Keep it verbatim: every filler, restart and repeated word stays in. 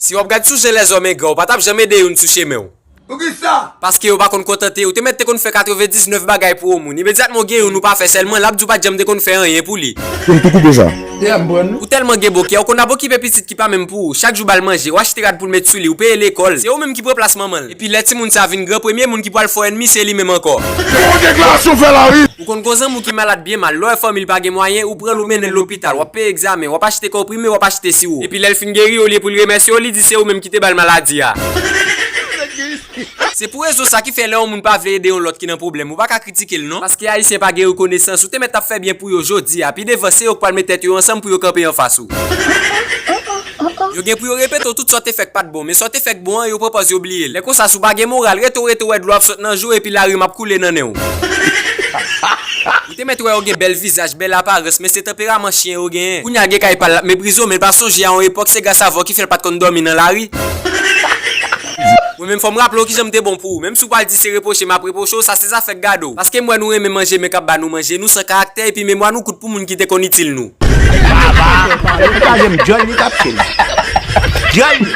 Si w ap gad sou jan lèzòm engra, ou pa t ap janm ede youn sou chemen w. Poukisa? Paske yo pa konn kontante, ou te mèt te konn fè katrevendiznèf bagay pou yon moun. Imedyatman w gen youn ou pa fè sèlman, l ap di w pa t janm te konn fè anyen pou li. Ou tèlman gen bon kè, ou konn ap okipe pitit ki pa menm pou ou. Chak jou ba l manje, w achte rad pou l met sou li, ou peye lekòl. Se ou menm ki pran plas manman l. Epi lè timoun sa vin gran, premye moun ki pral fè w ènmi se li menm ankò. Ou konn gon zanmi w ki malad byen mal, lè w wè fanmi l pa gen mwayen, ou pran l ou mennen l lopital, w ap peye egzamen, w ap achte konprime, w ap achte siwo. Epi lè l fin geri, olye pou l remèsye w, li di se ou menm ki te ba l maladi a. Se pou rezon sa ki fè lè yon moun pa vle ede yon lòt ki nan pwoblèm, ou pa ka kritike l non. Paske Ayisyen pa gen rekonesans, ou te mèt ap fè byen pou yo jodi a, pi devan se yo k pral met tèt yo ansanm pou yo kanpe anfas ou. Yo gen pou yo repete w tout sa w te fè k pa t bon, men sa w te fè k bon an, yo pran pòz yo bliye l. Lè konsa, si w pa gen moral, rete w rete w wè dlo ap sot nan je w epi larim ap koule nan nen w. Ou te mèt wè yo gen bèl vizaj, bèl aparans, men se tanperaman chen yo genyen. Kounye a gen kay pa l l ap meprize w, men l pa sonje a yon epòk se gras a vòl ki fè l pa t konn dòmi nan lari. Mwen menm fò m raple w kijan m te bon pou ou. Menm si w pral di se repwoche m ap repwoche w, sa se zafè k gade w. Paske m wè nou renmen manje men k ap ba nou manje, nou san karaktè epi memwa nou kout pou moun ki te konn itil nou. Pataje m djòl li k ap fè l. Djòl li.